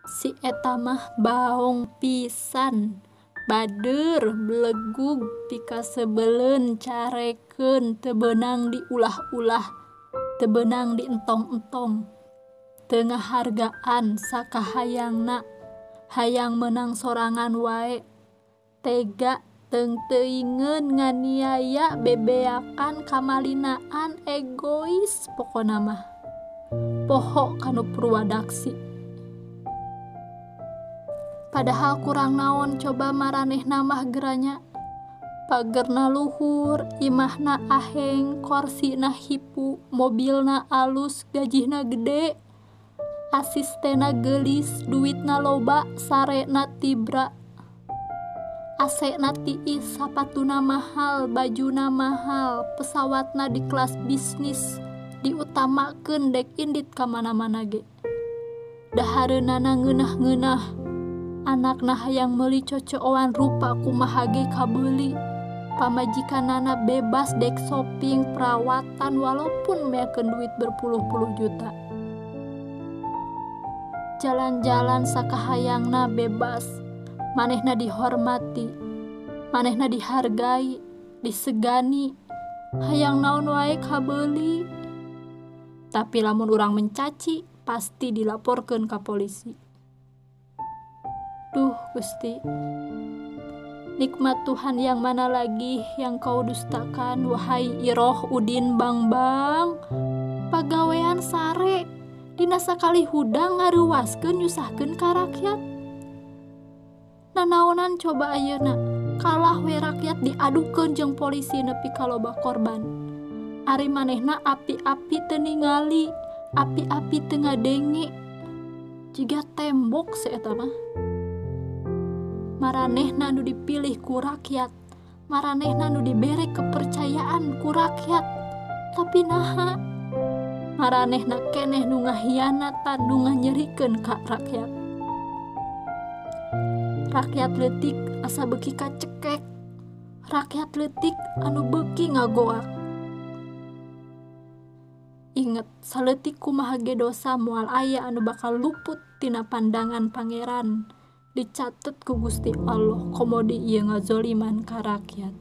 Si eta mah baong pisan, bader, belegug, pikasebeleun, carekeun, teu beunang diulah-ulah, teu beunang dientong-entong. Teu ngahargaan sakahayangna, hayang meunang sorangan wae. Tega teung-teuingeun nganiaya, bebeakan, kamalinaan, egois pokona mah. Poho kanu Purwadaksi. Padahal kurang naon coba maranehna mah geranya. Pagerna luhur, imahna aheng, korsina hipu, mobilna alus, gajihna gede, asistena geulis, duitna loba, sarena tibra, asena tiis, sapatuna mahal, bajuna mahal, pesawatna di kelas bisnis, diutamakeun dek indit ka mana-mana ge. Dahareunana ngeunah-ngeunah, anakna hayang meuli cocooan rupa kumaha ge kabeuli. Pamajikanana bebas dek shopping, perawatan walaupun meakeun duit berpuluh-puluh juta. Jalan-jalan sakahayangna bebas, manehna dihormati, manehna dihargai, disegani, hayang naon wae kabeuli. Tapi lamun urang mencaci, pasti dilaporkeun ka polisi. Duh Gusti, nikmat Tuhan yang mana lagi yang kau dustakan, wahai Iroh Udin Bang Bang. Pagawean sare, dina sakali hudang ngaruaskeun nyusahkeun ka rakyat. Nanaonan coba ayeuna, kalah we rakyat diadukeun jeung polisi nepi ka loba korban. Ari manehna api-api teu ningali, api-api teu ngadenge, jiga tembok seeta mah. Maranehna nu dipilih ku rakyat, maranehna nu dibere kepercayaan ku rakyat, tapi naha maranehna keneh nu ngahianatan, nu nganyerikeun ka rakyat. Rakyat leutik asa beuki kacekek, rakyat leutik anu beuki ngagoak. Inget, saleutik kumaha ge dosa moal aya anu bakal luput tina pandangan pangeran. Dicatet ku Gusti Allah komodi ieu ngazoliman ka rakyat.